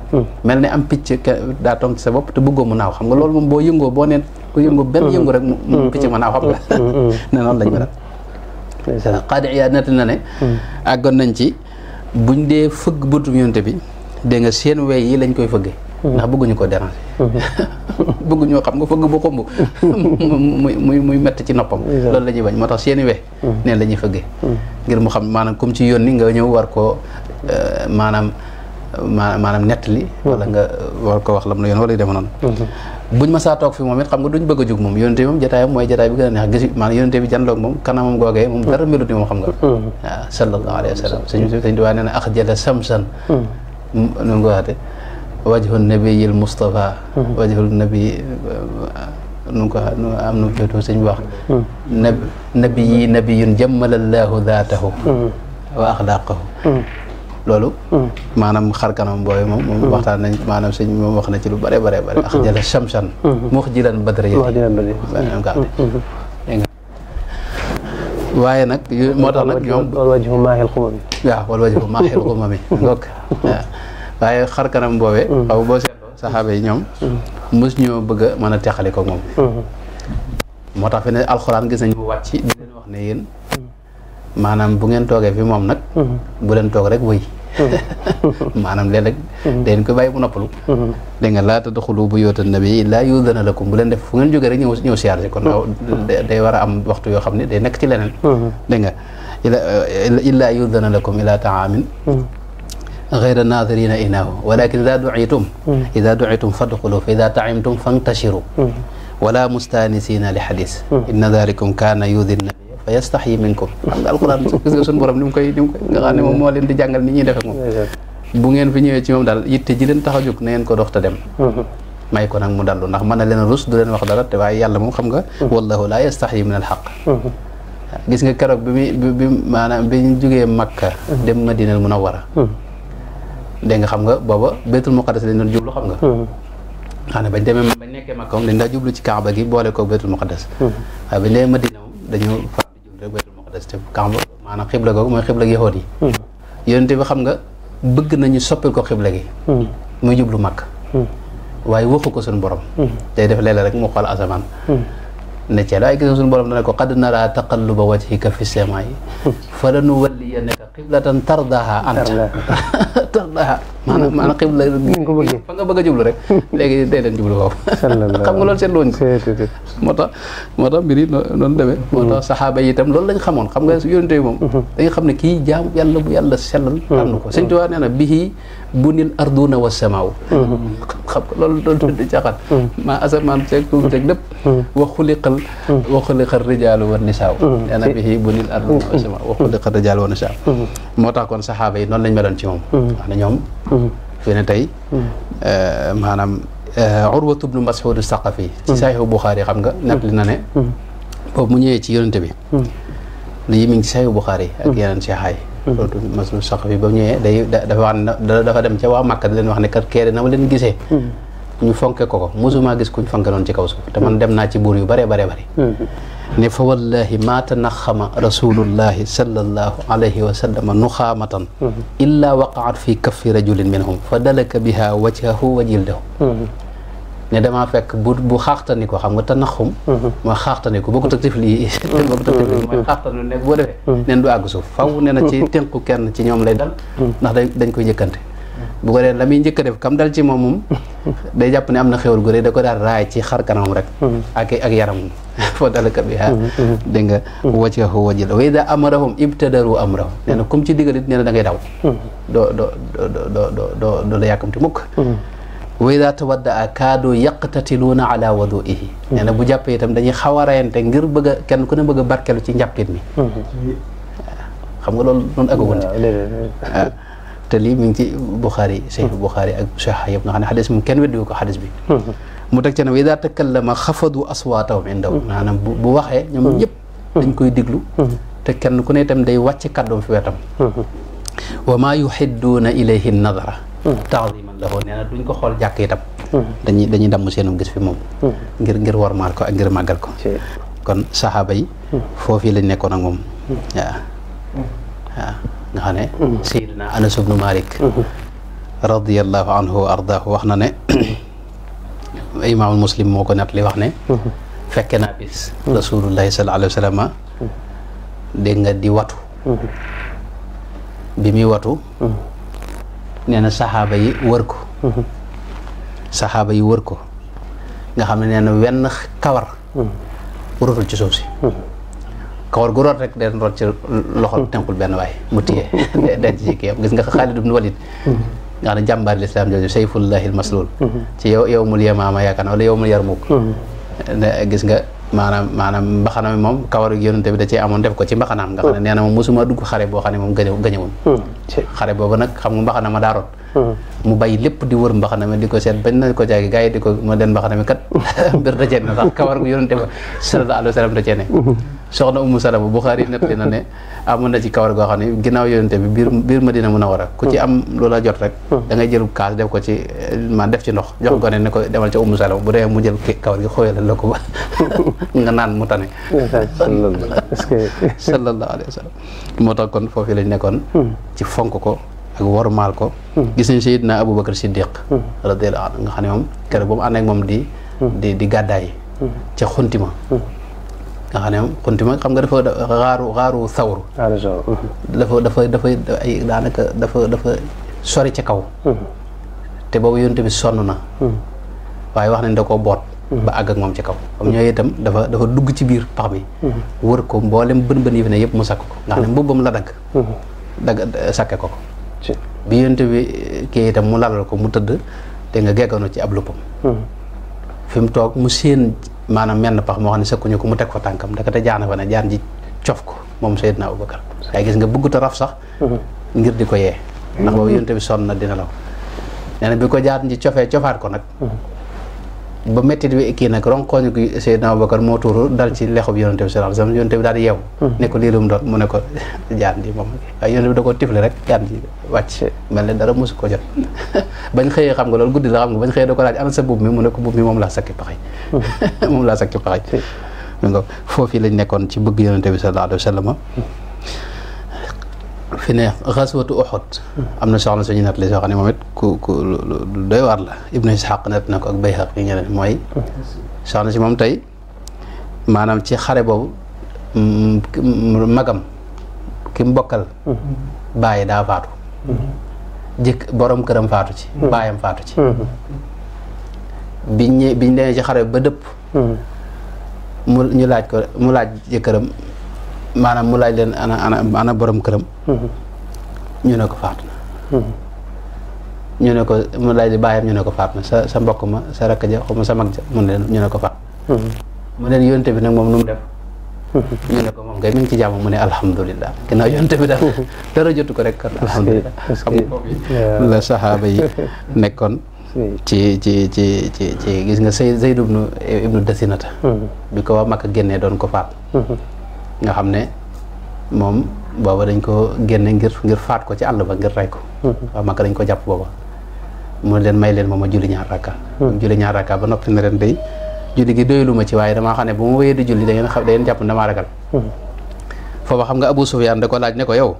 mel ne am picc daa toog ci sa bopp te bëggoo mu naaw xam nga loolu moom boo yëngoo boo neen ku yëngoo benn yëngu rek mu picc ma naaw xam nga ne noonu lañ mel Qaadi Iyaad nett na ne àggoon nañ ci buñ dee fëgg bëtum yonte bi dégg nga seen wey yi lañ koy fëggee ndax bëgguñu ko déranger bëgguñoo xam nga fëgg bu xomb muy mett ci noppam loolu la ñuy bañ moo tax seen i we neen la ñuy fëggee ngir mu xam maanaam comme ci yónni nga ñëw war koo maanaam nettali wala nga war ko wax lam la yoon wala yu deme noonu buñ ma saa toog fi moom it xam nga duñ bëgg a jug moom yonente bi moom jotaayam mooy jotaay bi gën a neex gis maanaam yonente bi janloog moom kanamam googee moom dara melut ni moom xam nga waaw sallallahu alayhi wa sallam sëñ Tuubaa nee na axjala samsan nu nga ko waxate wajhu nabiyil Mustafa wajhu nabi nu ko am na féetoo sëñ bi wax nabiyun jammalallahu daatahu wa axlaaqahu loolu maanaam xar kanam booy moom waxtaan nañ maanaam sëñ moom wax na ci lu bare ak jëla shamsan muxjilan badra yi waaye nag moo tax nag ñoom wal wajhu maahil xumami waaw wal wajhu maahil xumami ngoog waaw waaye xar kanam boobee xaw boo seetloo saxaaba yi ñoom mos ñoo bëgg a mën a teqali ko moom moo tax fi ne alxuraan gis nañ mu wàcc di leen wax ne yéen maanaam bu ngeen toogee fi moom nag bu leen toog rek wëy maanaam léeg-léeg dañ ko bàyyi mu noppalu dégg nga laa tadxulu buyuuta nabi illaa yu'zana lakum bu leen def fu ngeen jógee rek ñëw siyaar si kon day war a am waxtu yoo xam ne day nekk ci leneen dégg nga illaa yu'zana lakum ilaa ta'aamin ghayra naadirina inaahu walakin ida du'itum fadxulu fa ida ta'imtum fantashiru wala mustanisina li xadis inna dalikum kaana yu'zi nabi fa yastaxyi minkum xam nga alxuraan gis nga suñu borom ni mu koy nga xam ne moom moo leen di jàngal ni ñuy defee moom bu ngeen fi ñëwee ci moom daal yitte ji leen tax a jóg na ngeen ko dox te dem may ko nag mu dallu ndax mën na leen rus du leen wax dara te waaye yàlla moom xam nga wallahu la yastaxyi min al xaq gis nga keroog bi maanaam bi ñu jógee Makka dem Madinal Munawwara dégg nga xam nga booba Baytul Muqaddas lañ doon jublu xam nga xam ne bañ nekkee Makka moom dañ daa jublu ci Kaaba gi boole koog Baytul Muqaddas waaye bañ demee Madina moom dañu far di jublu rek Baytul Muqaddas te Kaaba maanaam xibla googu mooy xibla gi yahuud yi yonente bi xam nga bëgg nañu soppil ko xibla gi muy jublu Makka waaye waxu ko suñu borom day def léeg-léeg rek mu xool asamaan ne ci waaye gis nga suñu borom dana ko qad nara taqalluba wajhika fi samaa'i falanuwalliyannaka qiblatan tardaha anta tardaha maanaam xibla fa nga bëgg a jublu rek léegi day leen jublu foofu xam nga loolu seetlu wuñ ko moo tax mbir yi noonu demee moo tax saxaaba yi itam loolu lañ xamoon xam nga yonente yi moom dañu xam ne kii jaam yàlla bu yàlla sellal am na ko Sëñ Tuubaa nee na bihi bunil arduna wa samaaw xam nga loolu di caaxaan maa asamaan ceeg suuf ceeg lépp wa xuliqal rijaalu wa nisaaw nee na bihi bunil arduna wa samaaw wa xuliqal rijaalu wa nisaaw moo tax kon saxaaba yi noonu lañ meloon ci moom wax na ñoom fi ne tey maanaam Urwatu bnu Mas'ud Saqafi ci Sahihu Buxaari xam nga nekk li na ne boobu mu ñëwee ci yonente bi lii mi ngi ci Sahihu Buxaari ak yeneen seexaay Urwatu bnu Mas'ud Saqafi ba mu ñëwee dafa wax ne dafa dem ca waa Makka di leen wax ne kat kee na ma leen gisee ñu fonke ko musuma gis kuñ fonke noonu ci kaw suuf te man dem naa ci buur yu bare bare bare ne fa wallahi ma tanaxama rasulullahi sallallahu alayhi wa sallam nuxaamatan illa waqaat fi kaffi rajulin minhum fa dalaka biha wajhahu wa jildahu ne damaa fekk bu xaaxtani ko xam nga tanaxum mooy xaaxtani ko boo ko tëg tifli mooy xaaxtani ne boo defee neen du àgg suuf faw ne na ci tënku kenn ci ñoom lay dal ndax dañ koy njëkkante bu ko dee la muy njëkk a def kam dal ci moom day jàpp ne am na xéwal gu rëy da ko daal raay ci xar kanamam rek ak yaramam foo dalaka bi dégg nga wajhahu wa jildahu wa ida amarahum ibtadaru amrahum nee na comme ci digalit nee na da ngay daw doo la yàkkamti mukk wa ida tawaddaa kaadu yaqtatiluuna ala waduihi nee na bu jàppee itam dañuy xaw a rayante ngir bëgg a kenn ku ne bëgg a barkelu ci njàppit mi xam nga loolu noonu agagun ci te lii mi ngi ci Buxaari Sahih Buxaari ak Sahih yëpp nga xam ne xadis moom kenn weddiwu ko xadis bi mu teg ca ne wa ida takallama xafadu aswaatahum indahu maanaam bu waxee ñoom ñëpp dañ koy diglu te kenn ku ne itam day wàcc kàddoom fi wetam wa maa yuhidduuna ilayhi nadara taadiman lahu nee na duñ ko xool jàkk itam dañuy damm seenum gis fi moom ngir wormaal ko ak ngir màggal ko kon saxaaba yi foofii lañ nekkoon ak moom waaw nga xam ne Seydina Anas ibnu Malik radiyallahu anhu wa ardaahu wax na ne imaamul Muslim moo ko nett li wax ne fekke naa bis rasulullahi sallallahu alayhi wa sallam dégg nga di watu bi muy watu nee na saxaaba yi wër ko nga xam ne nee na wenn kawar rotul ci suuf si kawar gu root rek den root ci loxol tenkul benn waay mu téye denc ci kii gis nga Xaalid ibn Walid nga xam ne jàmbaar lislaam jooju sayfullahi almaslul ci yawmul yamaama yaakaar wala yawmul yarmuk gis nga maanaam mbaxana mi moom kawar yonente bi da cee amoon def ko ci mbaxanaam nga xam ne nee na moom mosuma dugg xare boo xam ne moom gañewul xare boobu nag xam nga mbaxana ma daa root mu bàyyi lépp di wër mbaxana mi di ko seet bañ na ko jaagi gars yi di ko ma den mbaxana mi kat mbir da cee ne sax kawar gu yonente ba sallallahu alayhi wa sallam da cee ne soxna Ummu Salama Buxaari nett na ne amoon na ci kawar goo xam ne ginnaaw yonente bi biir Madina Munawara ku ci am loola jot rek da ngay jël kaas def ko ci man def ci ndox jox ko ne ko demal ca Ummu Salama bu dee mu jël kawar gi xooyalal la ko ba nga naan mu tane sallallahu alayhi wa sallam moo tax kon foofu lañ nekkoon ci fonk ko ak wormaal ko gis nañ Seydina Aboubacar Siddiq radiyallahu anhu nga xam ne moom keroog ba mu ànd ak moom di gàddaay ca xuntima nga xam ne moom xuntima xam nga dafa xaaru sawru dafa ay daanaka dafa sori ca kaw te boobu yonent bi sonn na waaye wax nañ da koo boot ba àgg ak moom ci kaw comme ñooy itam dafa dugg ci biir pax mi wër ko mboolem bën yi fi ne yëpp mu sakk ko nga xam ne mbubbam la dagg sakke ko bi yonent bi kii itam mu lalal ko mu tëdd te nga gegganu ci ab luppam fi mu toog mu séen maanaam menn pax moo xam ne sakkuñu ko mu teg fa tànkam ndekete jaana fa ne jaan ji cof ko moom Seydina Aboubacar waaye gis nga bëggut a raf sax ngir di ko yee ndax boobu yonent bi sonn na dina law nee na bi ko jaan ji cofaat ko nag ba métti bi kii nag ronkooñu ko Seydina Aboubacar moo tuuru dal ci lexub yonent bi sallallahu alayhi wasallam yonent bi daal di yeewu ne ko lii lu mu doon mu ne ko jaan ji moom waaye yonent bi da ko tifle rek jaan ji wàcc mel ne dara mosu ko jot bañ xëyee xam nga loolu guddi la xam nga bañ xëyee da ko laaj ana sa buub mi mu ne ko buub mi moom laa sakki paxay moom laa sakki paxay mi nga foofii lañ nekkoon ci bëgg yonent bi sallallahu alayhi wasallam fi ne xaswatu Uhud am na soxna suñu nat li soo xam ne moom it ku lu doy waar la Ibnu Ishaq net na ko ak Bayhaqi yi ñeneen mooy soxna si moom tey maanaam ci xare boobu magam ki mu bokkal bàyyi daa faatu borom këram faatu ci baayam faatu ci biñ demee ci xare ba dëpp mu laaj jëkkëram maanaam mu laaj leen ana borom këram ñu ne ko faatu na ñu ne ko mu laaj di bàyyam ñu ne ko faatu na sa mbokk ma sa rakk ja xaw ma sa mag ja mu ne ñu ne ko faatu mu leen yonte bi nag moom nu mu def ñu ne ko moom kay mi ngi ci jàmm mu ne alhamdulilah ginnaaw yonte bi daal dara jotu ko rek kon alhamdulilah xam nga foofu la saxaaba yi nekkoon ci gis nga Zayd ibnu Dasinata bi ko waa Makka génnee doon ko faat nga xam ne moom booba dañ ko génne ngir faat ko ci àll ba ngir rey ko waa Makka dañ ko jàpp booba mu leen may leen ma julli ñaar rakka julli ñaar rakka ba noppi na leen day julli gi doylu ma ci waaye damaa xam ne bu ma wéyee di julli da ngeen jàpp ne damaa ragal foofa xam nga Abu Sufyaan da ko laaj ne ko yow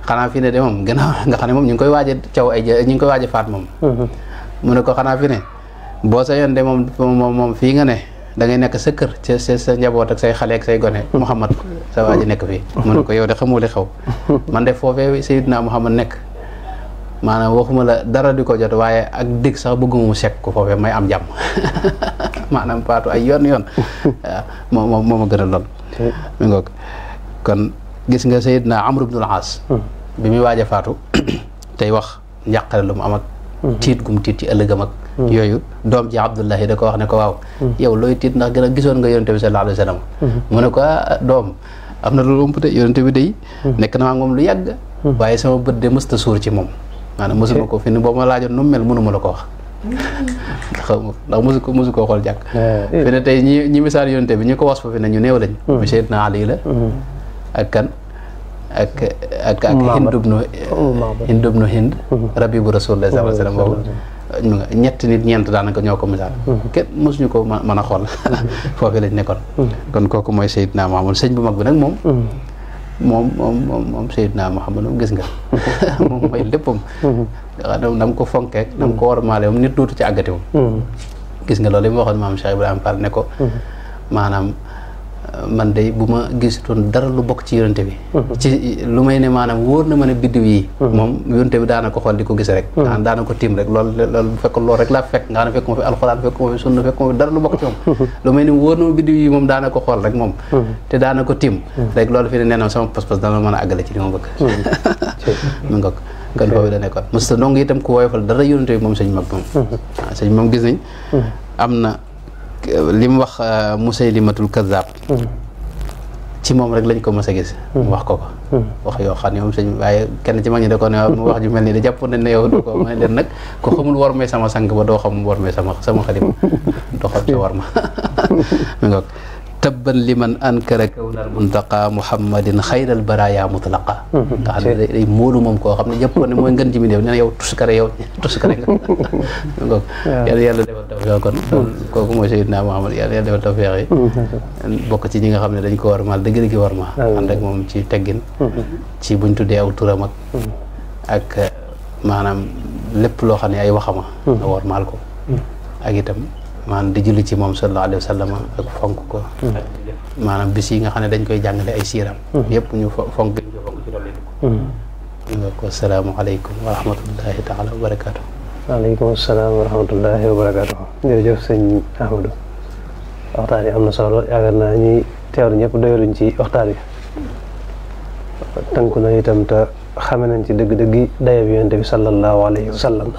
xanaa fi ne de moom gannaaw nga xam ne moom ñu ngi koy waaje caw ñu ngi koy waaje faat moom mu ne ko xanaa fi ne boo sa yoon de moom fii nga ne da ngay nekk sa kër sa njaboot ak say xale ak say gone Muhammad sa waa ji nekk fii mu ne ko yow de xamoo li xew man de foofee Seydina Muhammad nekk maanaam waxuma la dara di ko jot waaye ak dégg sax bëgguma mu sekk ko foofee may am jàmm maanaam faatu ay yoon waaw moo ma gën a lool mi ngoog kon gis nga Seydina Amr ibnul Aas bi muy waaj a faatu tey wax njàqare lu mu am ak tiit gum tiit ci ëllëgam ak yooyu doom ji Abdullahi da ko wax ne ko waaw yow looy tiit ndax gën a gisoon nga yonente bi sallallahu alayhi wa sallam mu ne ko doom am na loolu ëmp de yonente bi day nekk na maa moom lu yàgg waaye sama bët de mësta suur ci moom maanaam mosuma ko fi ne boobu ma laajoon nu mu mel mënuma la ko wax ndax mosu koo xool jàkk fi ne tey ñi misaal yonente bi ñi ko was fa fi ne ñu néew lañ mu Seydina Ali la ak kan ak Hind ibnu Hind rabibu Rasulullah sallallahu alayhi wa sallam boobu ñetti nit ñeent daanaka ñoo ko misaal kenn mosuñu ko mën a xool foofu lañ nekkoon kon kooku mooy Seydina Muhammad sëñ bu mag bi nag moom Seydina Muhammad moom gis nga moom mooy léppam dam ko fonkeek dam ko wormaale moom nit dootu ci àggati moom gis nga loolu li ma waxoon maam Cheikh Ibrahima Fall ne ko maanaam man day bu ma gisutoon dara lu bokk ci yonente bi ci lu may ne maanaam wóor na ma ne biddiw yi moom yonente bi daana ko xool di ko gis rek daana ko tiim rek loolu bu fekk loolu rek laa fekk nga xam ne fekk ma fi alxuraan fekk ma fi sunna fekk ma fi dara lu bokk ci moom lu may ne wóor na ma biddiw yi moom daana ko xool rek moom te daana ko tiim rek loolu fi ne nee na sama pas-pas dana mën a àggale ci li ma bëgg mu nga kon foofu la nekkoon mos ta dong itam ku woyofal dara yonente bi moom sëñ mag moom waaw sëñ moom gis nañ am na li mu wax Musaylimatul Kazzab ci moom rek lañ ko mës a gis mu wax ko wax yoo xam ne moom sëñ waaye kenn ci mag ñi da ko ne mu wax ju mel ni da jàpp nañ ne yow du ko ma ne leen nag ko xamul war may sama sang ba doo xam war may sama xadim doo xam sa war ma mi ngoog tabban liman ankara kawnal muntaqa muhammadin xayral baraya mutlaqa nga xam ne day móolu moom koo xam ne jàpp ne mooy ngën ji mi def nee na yow tuskare nga ngoog yàlla defal tawfeex kon kooku mooy Seydina Muhammad yàlla defal tawfeex yi bokk ci ñi nga xam ne dañ ko war maal dëgg gi war ma ànd ak moom ci teggin ci buñ tuddee aw turam ak maanaam lépp loo xam ne ay waxama nga war maal ko ak itam maanaam di julli ci moom sallallahu alayhi wa sallam ak fonk ko maanaam bis yi nga xam ne dañ koy jàngale ay siiram yëpp ñu fonk ci dolli ko ñu nga ko asalaamaaleykum wa rahmatullahi taala wa barakaatu. waaleykum salaam wa rahmatullahi wa barakaatu. jërëjëf sëñ Ahmadou waxtaan yi am na solo yaakaar naa ñi teewlu ñëpp doyaluñ ci waxtaan yi tënku na itam te xame nañ ci dëgg-dëgg daye bi yonent bi sallallahu alayhi wa sallam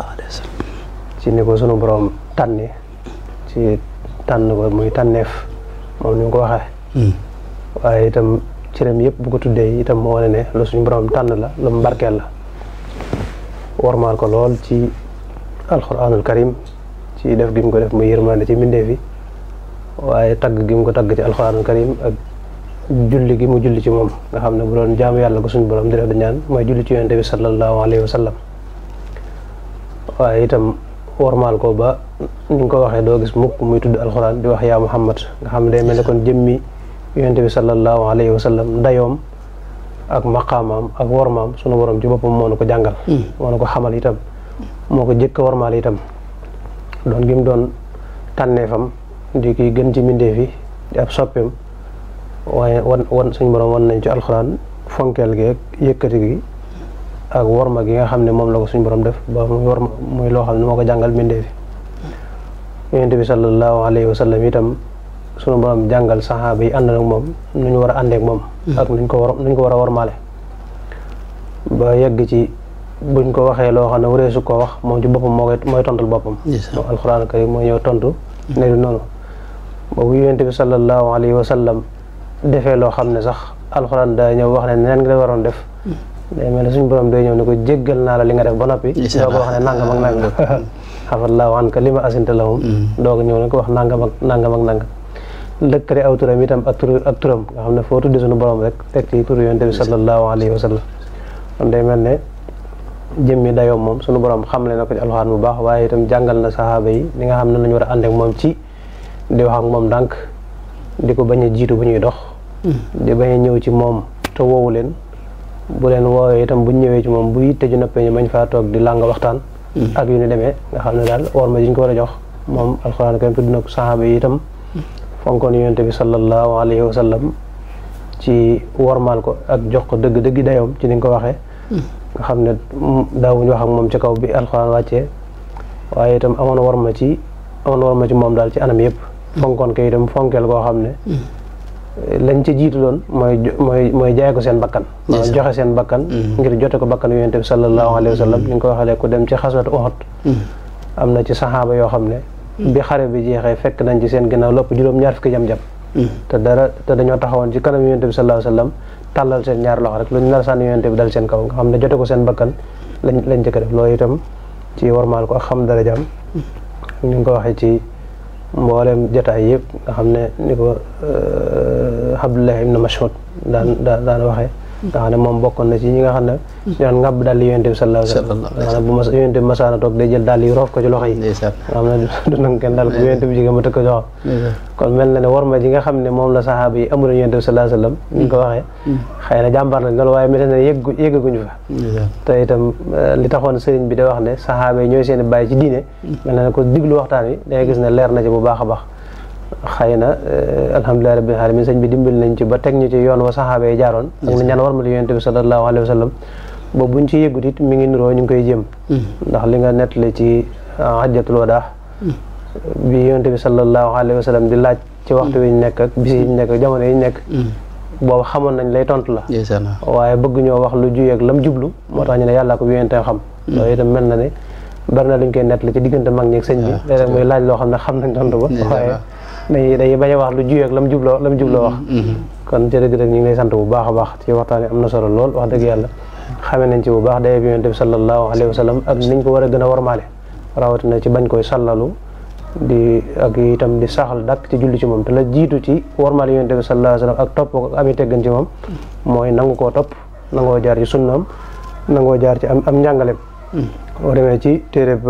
ci ni ko sunu borom tànni ci tànn ko muy tànneef moom ni nga ko waxee waaye itam cëram yëpp bu ko tuddee itam moo wane ne lu suñu borom tànn la lu mu barkeel la warmaal ko lool ci alquranul karim ci def gi mu ko def muy yërmande ci mbindeef yi waaye tagg gi mu ko tagg ci alquranul karim ak julli gi mu julli ci moom nga xam ne bu doon jaamu yàlla ko suñu borom di def di ñaan mooy julli ci yonent bi sallallahu alayhi wa sallam waaye itam warmaal ko ba ni nga ko waxee doo gis mukk muy tudd alxuraan di wax yaa Muhammad nga xam ne day mel ne kon jëmmi yonent bi sallallahu alayhi wa sallam dayoom ak maqaamaam ak wormaam sunu borom ci boppam moo nu ko jàngal moo nu ko xamal itam moo ko jëkk a wormaal itam doon gi mu doon tànneefam di ki gën ci mbindeef yi di ab soppeem waaye wan suñu borom wan nañ ci alxuraan fonkeel gi ak yëkkati gi ak worma gi nga xam ne moom la ko suñu borom def ba muy loo xam ne moo ko jàngal mbindeef yi yonent bi sallallahu alayhi wa sallam itam sunu borom jàngal saxaaba yi ànd ak moom nu ñu war a àndeek moom ak nuñ ko war a wormaale ba yegg ci buñ ko waxee loo xam ne waree su koo wax moom ci boppam mooy tontul boppam moom alxuraan karim mooy ñëw tontu ne du noonu boobu yonent bi sallallahu alayhi wa sallam defee loo xam ne sax alxuraan daa ñëw wax ne neen nga la waroon def day mel ne suñu borom day ñëw ne ko jéggal naa la li nga def ba noppi doo ko wax ne nangam ak nangam xafallaahu anka lima asinta lahum doo ko ñëw ne ko wax nangam ak nangam lëkkale aw turam itam ak turam nga xam ne foo tuddi suñu borom rek teg ci turu yonent bi sallallahu alayhi wa sallam kon day mel ne jëmmi dayoom moom suñu borom xamle na ko ci alxuraan bu baax waaye itam jàngal na saxaaba yi li nga xam ne nañu war a ànd ak moom ci di wax ak moom ndànk di ko bañ a jiitu bu ñuy dox di bañ a ñëw ci moom te woowu leen bu leen woowee itam buñ ñëwee ci moom bu yitte ju noppee ñu bañ faa toog di làng waxtaan ak yu ni demee nga xam ne daal war ma jiñ ko war a jox moom alxuraan kay tudd na ko saxaaba yi itam fonkoon yonent bi sallallahu alayhi wa sallam ci wormaal ko ak jox ko dëgg-dëgg dayoom ci ni nga ko waxee nga xam ne daawuñu wax ak moom ci kaw bi alxuraan wàccee waaye itam amoon war ma ci moom daal ci anam yëpp fonkoon ko itam fonkeel koo xam ne lañ ci jiitu doon mooy jaay ko seen bakkan maanaam joxe seen bakkan ngir jote ko bakkan yonent bi sallallahu alayhi wa sallam ni nga ko waxee ku dem ci xaswatu Uhud am na ci saxaaba yoo xam ne bi xare bi jeexee fekk nañ ci seen ginnaaw lépp juróom-ñaar fukki jam-jam te dañoo taxawoon ci kanam yonent bi sallallahu alayhi wa sallam tàllal seen ñaar loxo rek lu ñu nar sànni yonent bi dal seen kaw nga xam ne jote ko seen bakkan lañ jëkk def loolu itam ci warmaal ko ak xam darajaam ñu ngi ko waxee ci mboolem jotaay yëpp nga xam ne ni ko Abdullah ibn Mas'ud daan waxee nga xam ne moom bokkoon na ci ñi nga xam ne ñoon ngàbb daal yi yonent bi sallallahu alayhi wa sallam nga xam ne bu yonent bi masaana toog day jël daal yi roof ko ci loxo yi nga xam ne du nangu kenn daal ko yonent bi jigéen ma tëkk ko joxam kon mel na ne warma ji nga xam ne moom la saxaaba yi amul yonent bi sallallahu alayhi wa sallam ni nga ko waxee xëy na jàmbaar lañ loolu waaye mel na ne yéggaguñu fa te itam li taxoon sëriñ bi da wax ne saxaaba yi ñooy seen bàyyi ci diine mel na ne ko diglu waxtaan wi dangay gis ne leer na ci bu baax a baax xëy na alhamdulilah rabbil alamin sëñ bi dimbali nañ ci ba teg ñu ci yoon wa saxaaba yi jaaroon ak na ñaan warmal yonent bi sallallahu alayhi wa sallam boobu buñ ci yëggut it mi ngi niroo ñu ngi koy jëm ndax li nga nettali ci hajjatul wadaa bi yonent bi sallallahu alayhi wa sallam di laaj ci waxtu wi ñu nekk ak bis yi ñu nekk ak jamono yi ñu nekk boobu xamoon nañ lay tontu la waaye bëgg ñoo wax lu juyeeg lam jublu moo tax ñu ne yàllaa ko bi yonent xam loolu itam mel na ne bari na luñ koy nettali ci diggante mag ñi ak sëñ bi léeg-léeg muy laaj loo xam ne xam nañ tontu ba waaye day bañ a wax lu juyeeg lam jubloo wax kon ci dëgg-dëgg ñu ngi lay sant bu baax a baax ci waxtaan yi am na solo lool wax dëgg yàlla xamee nañ ci bu baax day bi yonent bi sallallahu alayhi wa sallam ak niñ ko war a gën a warmaale rawatina ci bañ koy sallalu di ak itam di saxal dakk ci julli ci moom te la jiitu ci warmaale yonent bi sallallahu alayhi wa sallam ak topp ko ak ami teggan ci moom mooy nangu koo topp nangoo jaar ci sunnaam nangoo jaar ci am njàngaleem boo demee ci téereb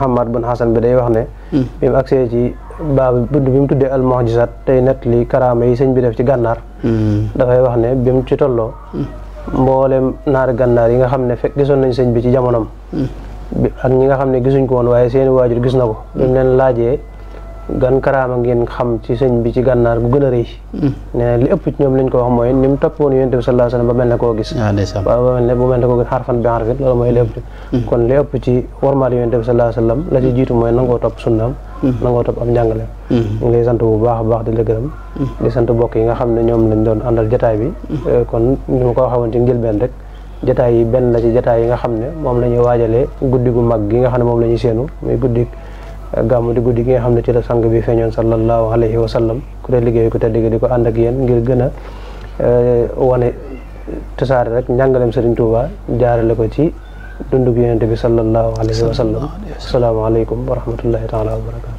Hamad bun Hasan bi day wax ne bi mu agsee ci baabu bunt bi mu tuddee al mu'jizat tey nett li karaama yi sëñ bi def ci gànnaar dafay wax ne bi mu ci tolloo mboolem naari gànnaar yi nga xam ne fekk gisoon nañ sëñ bi ci jamonoom ak ñi nga xam ne gisuñ ko woon waaye seeni waajur gis na ko bi mu leen laajee gan karaama ngeen xam ci sëñ bi ci gànnaar gu gën a rëy nee na li ëpp ci ñoom liñ ko wax mooy ni mu topp woon yonent bi sallallahu alayhi wasallam ba mel ne koo gis waaw ba mel ne koo gis xarfan bi xarfit loolu mooy li ëpp kon li ëpp ci warmaal yonent bi sallallahu alayhi wasallam la ci jiitu mooy nangoo topp sunnaam nangoo topp am njàngaleem ñu ngi lay sant bu baax a baax di la gërëm di sant bokk yi nga xam ne ñoom lañ doon àndal jotaay bi kon ni ma ko waxoon ci njëlbeen rek jotaay yi benn la ci jotaay yi nga xam ne moom la ñuy waajalee guddi gu mag gi nga xam ne moom la ñuy séenu muy guddi gàmmu di guddi gi nga xam ne ci la sang bi feeñoon sallallahu alayhi wa sallam ku dee liggéey ku te digg di ko ànd ak yéen ngir gën a wane tasaare rek njàngaleem Serigne Touba jaarale ko ci dundug yonent bi sallallahu alayhi wa sallam asalaamaaleykum wa rahmatullahi taala wa barakatu